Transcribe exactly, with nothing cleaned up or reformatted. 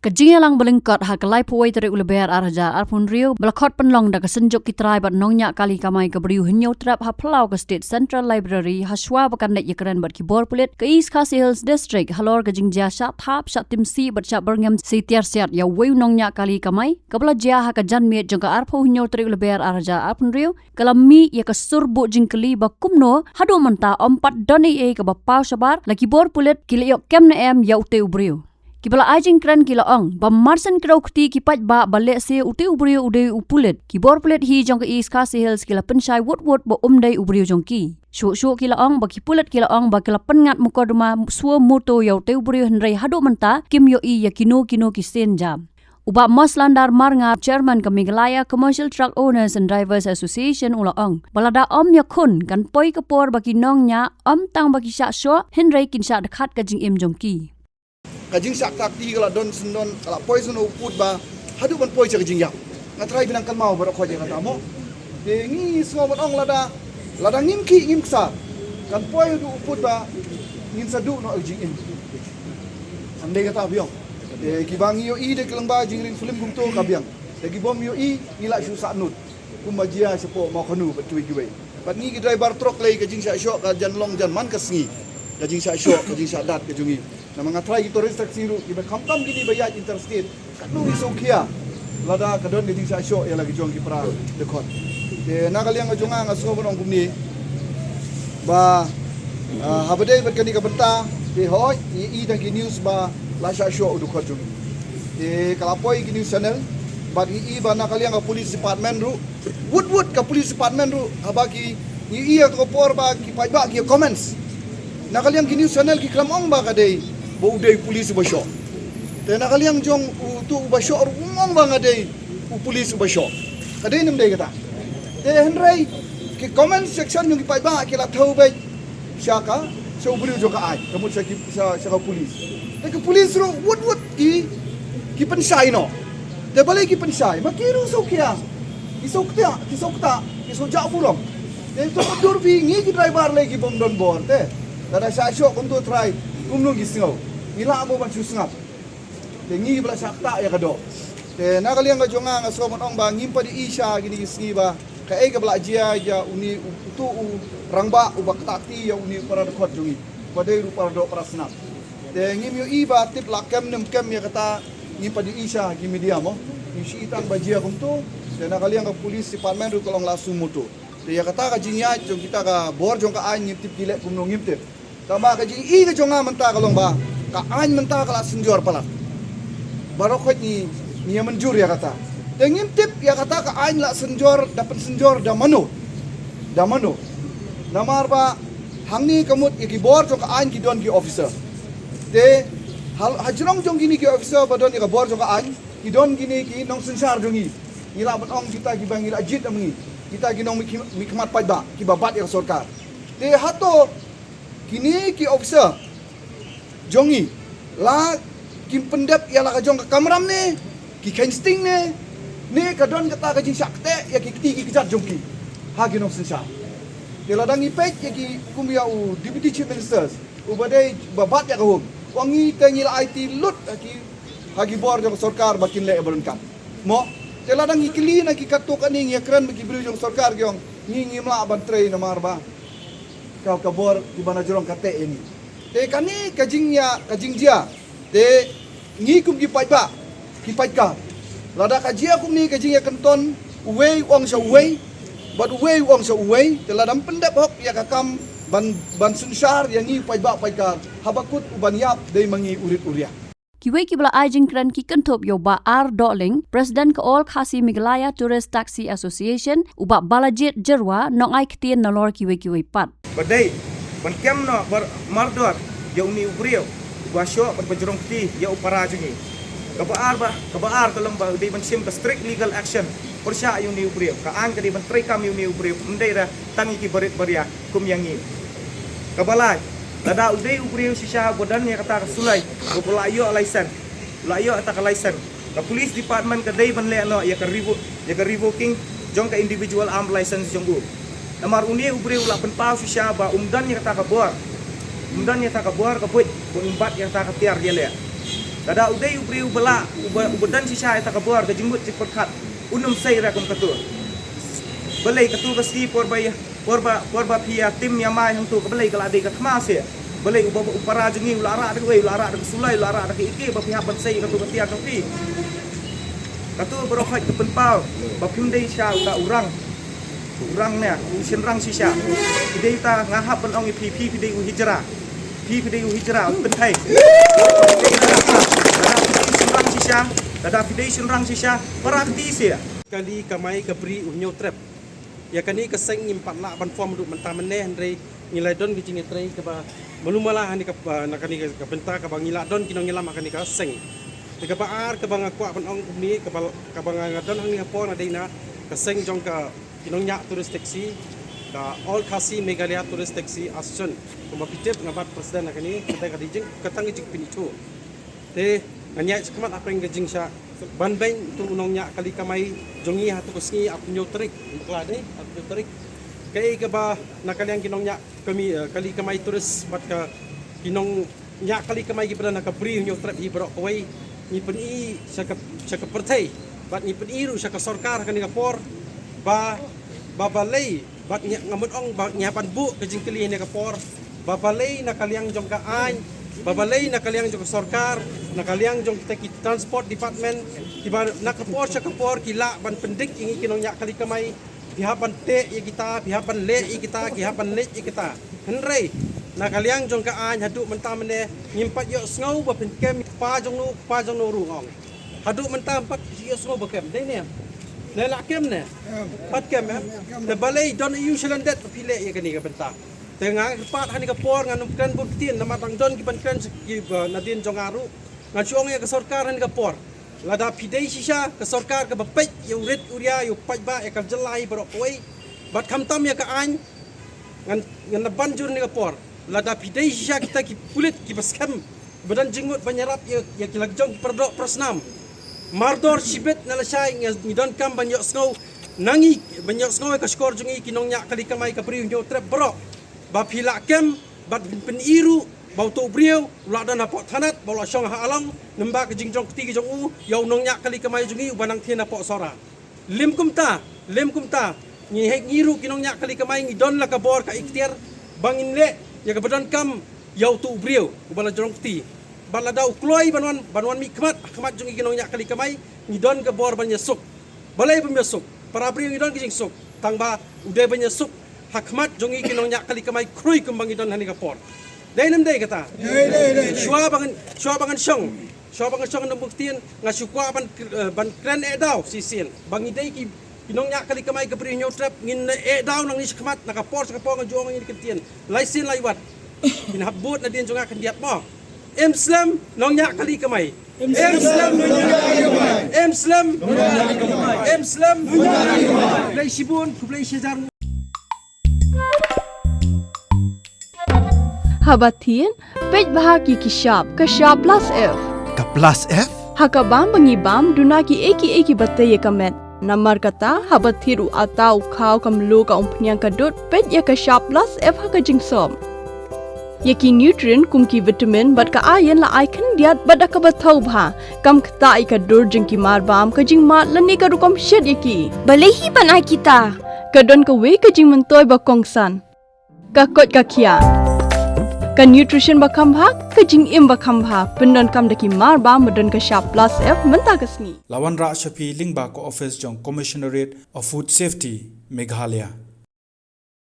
Ka jingïalang ba lyngkot ha ka laiphew wei tarik u Lber ar hajar arphew hynriew ba la khot pynlong da ka Synjuk ki Trai bad Nongñiah Kali Kamai ka briew Hynñiewtrep ha phyllaw ka State Central Library, ha shuwa ba kan leit ïakren bad ki bor pulit ka East Khasi Hills District halor ka jingjia shah thap, shah timsih bad shah byrngem sitiar siat ïa uwei u nongñiah kali kamai, kaba la jia ha ka janmiet jong ka arphew hynñiew tarik u Lber ar hajar arphew hynriew, ka la mih ïa ka sur buh jingkylli ba kumno haduh mynta ym pat don ei ei kaba paw shabar, la ki bor pulit ki la ïoh kem ne em ïa utei u briew. Kiba la ai jingkren ki la ong ba marshen kdew kti ki paidbah ba lehse utei u briew u dei u pulit, ki bor pulit hi jong ka East Khasi Hills ki la pynshai wut wut ba um dei u briew jong ki. Shuh shuh ki la ong ba ki pulit ki la ong ba ki la pynngat mukotduma suo moto ïa utei u briew, hynrei haduh mynta kim ïohi ïa kino kino ki sienjam. U Bah Moslandar Marngar, Chairman ka Meghalaya Commercial Truck Owners and Drivers Association, u la ong ba lada ym ïakhun, kan poi ka por ba ki nongñiah ym tang ba ki shah shoh, hynrei kin shah dkhat ka jingim jong ki. Ka jingshah kti ka la don shen don, ka la poi shen u pud ba haduh ban poi sha ka jingïap. Nga trai ba nang kynmaw baroh khoit ïa kata mo. Te ngi sngew ban ong lada, lada ngim khih ngim ksar, kan poi haduh u pud ba ngin sa duh noh ka jingim. Ym dei kata biang. Te kiba ngi ïohi da ki lyngba jingring film kumto ka biang. Te ki bym ïohi, ngi la shu sah nud. Kumba jia shapoh Mawkhanu bad kiwei kiwei. Bad ngi ki driver truck lei, ka jingshah shoh ka jan long jan man ka sngi. Ka jingshah shoh, ka jingshah dat ka jong ngi. Namar nga trai ki tourist taxi ruh, kiba khamtam kine ba ïaid interstate, katno ngi sngewkhia lada ka don ka jingshah shoh ïa la ki jong ki para dkhot. Te na ka liang ka jong nga, nga sngew ban ong kumne ba, ah, haba dei bad kane ka bynta, te hooid ngi i tang ki news ba la shah shoh u dkhot jong ngi. Te ka la poi ki news channel, bad ngi i ba na ka liang ka police department ruh, wut wut ka police department ruh, haba ki, ngi i ïa ka por ba ki paidbah ki comments, na ka liang ki news channel ki khlem ong ba ka dei, ba u dei u police uba shoh. Te na ka liang jong utu uba shoh ruh um ong ba nga dei u police uba shoh. Ka dei ne ym dei kata? Te hynrei ki comment section jong ki paidbah ki la thew beit sha ka, sha u briew jong ka aiñ, ka mut sha ki, sha, sha ka police. Te ka police ruh wut wut ki, ki pynshai noh. Te balei ki pynshai? Ma ki ruh sngewkhia. Ki sngewkhia, ki sngewkhia, ki sngewjah burom. Te to dur bi ngi ki driver lei ki bym don bor te. Lada shah shoh kumto trai, kumno ngi sngew? Ngi lah mo ban shu sngap? Te ngi ba la shah ktah ïa ka doh. Te na ka liang ka jong nga, nga sngew ban ong ba ngim pat ïohi sha kine ki sngi ba kaei kaba la jia ïa une u, utu u rangbah uba ktah kti ïa une u para dkhot jong ngi, ba dei ruh para doh para snam. Te ngim ïohi ba tip la kem ne ym kem ïa kata, ngim pat ïohi sha ki media mo. Ngi shu i tang ba jia kumto. Te na ka liang ka police department ruh ka long la suo moto. Te ïa kata ka jingïaid jong kita ka bor jong ka aiñ ngim tip ki leh kumno, ngim tip. Tangba ka jingïohi ka jong nga mynta ka long ba ka aiñ mynta ka la synjor palat. Baroh khoit ngi, ngi ïa mynjur ïa kata. Te ngim tip ïa kata ka aiñ la synjor, da pynsynjor da mano. Da mano. Namar ba hangne ka mut ïa ki bor jong ka aiñ ki don ki officer. Te ha, hajrong jong kine ki officer ba don ïa ka bor jong ka aiñ, ki don kine ki nongsynshar jong ngi. Ngi lah ban ong kita kiba ngi la jied na ma ngi. Kita ki nongmihkhmat paidbah kiba bat ïa ka sorkar. Te hato kine ki officer jong ngi la kim pyndep ïa la ka jong ka kamram ne ki kheiñ sting ne, ne ka don kata ka jingshah kteh ïa ki kti ki kjat jong ki ha ki nongsynshar? Te lada ngi peit ïa ki kum ïa u Deputy Chief Ministers uba dei ba bat ïa ka home, u ong ngi te ngi la aiti lut ha ki, ha ki bor jong ka sorkar ba kin leh ïa ba ryngkat. Mo, te lada ngi kylli na ki katto katne, ngi ïakren bad ki briew jong sorkar ki ong ngi ngim lah ban trei namar ba ka, ka bor kiba na jrong ka teh ïa ngi. Te kane ka jingïa, ka jingjia. Te ngi kum ki paidbah, ki paidkar, lada ka jia kumne ka jingïakynton, uwei u ong sha uwei bad uwei u ong sha uwei, te lada ym pyndep hok ïa ka kam ban, ban synshar ïa ngi paidbah paidkar, haba kut u ban ïap dei ma ngi u rit u riak. Kiwei kiba la ai jingkren ki kynthup ïa u Bah R Dohling, President ka All Khasi Meghalaya Tourist Taxi Association, u Bah Balajied Jyrwa, nongai ktien nalor kiwei kiwei pat. Ba dei ban kem noh bar mardor ïa une u briew uba shoh ban pynjrong kti ïa u para jong ngi. Kaba ar ba, kaba ar ka long ba u dei ban shim ka strict legal action pyrshah ïa une u briew. Ka aiñ ka dei ban treikam ïa une u briew, ym dei da tang ïa ki barit baria kum ïa ngi. Kaba lai, lada u dei u briew shisha ba don ïa kata ka sulai, ba u la ïoh license, u la ïoh kata ka license, ka police department ka dei ban leh noh ïa ka revo-, ïa ka revoking jong ka individual arm license jong u. Namar une u briew u la pynpaw shisha ba um don ïa kata ka bor, um don ïa kata ka bor ka buit ba un bat ïa kata ka tiar ïaleh. Lada u dei u briew ba lah, uba, uba don shisha ïa kata ka bor, ka jingmut jingpyrkhat, un ym sei ruh kum katu. Balei katu ka sngi por ba ïa, por ba, por ba phi ïa tim ïa mai hangtu, ka balei ka la dei ka thma seh. Balei uba, u para jong ngi u la rah da kawei, u la rah da ka suloi, u la rah da ka ike, ba phi hap ban sei katu ka tiar jong phi. Katu baroh khoit ka pynpaw ba phim dei shisha uta u rang. U rang ne, u shynrang shisha. Phi dei uta, nga hap ban ong ïa phi, phi, phi dei u hijra. Phi, phi dei u hijra, u pynthei. Lada phi dei shynrang shisha, lada phi dei shynrang shisha, para kti seh. Kali kamai ka Bri U Hynñiewtrep. Ïa kane ka seng ngim pat lah ban form ruh mynta mynne, hynrei ngi la don ka jingïatrei kaba malu mala ha kane ka, na kane ka bynta kaba ngi la don ki nongïalam ha kane ka seng. Te kaba ar kaba nga kwah ban ong kumne, kaba, kaba nga, nga don hangne ha por na dei na ka seng jong ka ki nongñiah tourist taxi, ka All Khasi Meghalaya Tourist Taxi Association. Kumba phi tip nga bad president na kane, kata ka dei jing, kata ka jingpynithuh. Te ngan ïaid shakhmat hapdeng ka jingshah ban beiñ utu u nongñiah kali kamai jong ngi ha tu ka sngi, arphew hynñiew tarik, bakla dei, arphew hynñiew tarik. Kaei kaba na ka liang ki nongñiah kami, eh, kali kamai tourist bad ka ki nongñiah kali kamai kiba don ha ka Bri U Hynñiewtrep hi baroh kawei, ngi pyni sha ka, sha ka pyrthei bad ngi pyni ruh sha ka sorkar ha kane ka por ba, ba balei, bad ngi, nga mut ong ba ngi hap ban buh ka jingkylli ha kane ka por ba balei na ka liang jong ka aiñ, ba balei na ka liang jong ka sorkar, na ka liang jong kita ki transport department, kiba na ka por sha ka por ki lah ban pyndik ïa ngi ki nongñiah kali kamai, phi hap ban teh ïa kita, phi hap ban leh ïa kita, ki hap ban leh ïa kita. Hynrei na ka liang jong ka aiñ haduh mynta mynne ngim pat ïohsngew ba phin kem, kpa jong no, kpa jong no ruh ong. Haduh mynta ngim pat ïohsngew ba kem. Dei ne? Ne lah kem ne? Pat kem, eh? Te balei don ïa u sha lyndet ba phi leh ïa kane ka bynta? Te nga kyrpad ha kane ka por ngan ym kren bun ktien namar dang don ki ban kren kiba nadien jong nga ruh. Ngan shu ong ïa ka sorkar ha kane ka por, lada phi dei shisha ka sorkar kaba peit ïa u rit u ria, ïa u paidbah, ïa ka jylla hi baroh kawei, bad khamtam ïa ka aiñ, ngan, ngan la ban jur ha kane ka por. Lada phi dei shisha kita ki pulit kiba skhem, ba don jingmut ban ïarap ïa, ïa ki la jong ki paradoh parasnam, mardor shibit na lashai, ngi, ngi donkam ban ïohsngew na ngi, ban ïohsngew ïa ka shkor jong ngi ki nongñiah kali kamai ka Bri U Hynñiewtrep baroh, ba phi lah kem bad phin pyni ruh ba utu u briew u la don hapoh thanat, ba u la shong ha Along, namar ka jingjong kti ka jong u ïa u nongñiah kali kamai jong ngi uba nang thied hapoh Sohra. Lym kumta, lym kumta, ngi heh, ngi ruh ki nongñiah kali kamai ngi don la ka bor, ka iktiar ba ngin leh ïa kaba donkam ïa utu u briew uba la jrong kti. Bad lada u kloi ban wan, ban wan mihkhmat ha khmat jong ngi ki nongñiah kali kamai, ngi don ka bor ban ïasuk. Balei bym ïasuk? Para briew ngi don ka jingsuk, tang ba u dei ban ïasuk ha khmat jong ngi ki nongñiah kali kamai khrui kumba ngi don ha kane ka por. Dei ne ym dei kata? Dei, dei, dei, dei. Shuwa ba ngan, shuwa ba ngan shong, shuwa ba ngan shong na bun ktien, nga shu kwah ban, eh, ban kren eh daw shisien ba ngi dei ki, ki nongñiah kali kamai ka Bri U Hynñiewtrep, ngin eh daw nangne shakhmat, na ka por sha ka por nga ju ong ïa kane ka ktien lai sien lai wat. Phin hap bud nadien jong nga khyndiat mo. Im slem nongñiah kali kamai. Im slem nongñiah kali kamai. Im slem nongñiah kali kamai. Im slem nongñiah kali kamai. Khublei shibun, khublei shihajar. Haba thied, peit bha ki, ki shap, ka shap plus F. Ka plus F? Ha ka bam ba ngi bam, duna kiei kiei kiba tei ïa ka met. Namar kata, haba thied u atta, u khaw, ka mluh, ka umphniang, ka dud, peit ïa ka shap plus F ha ka jingsop. Ïa ki nutrient kum ki vitamin bad ka iron la ai khyndiat bad da kaba thaw bha. Kam ktah ïa ka dur jong ki marbam, ka jingmad lane ka rukom shet ïa ki. Balei hi ban ai kita? Ka don kawei ka jingmyntoi ba kongsan. Ka koit ka khiah. Ka nutrition ba kham bha, ka jingim ba kham bha. Pyndonkam da ki marbam ba don ka shap plus F mynta ka sngi. La wanrah sha phi lyngba ka office jong Commissionerate of Food Safety, Meghalaya.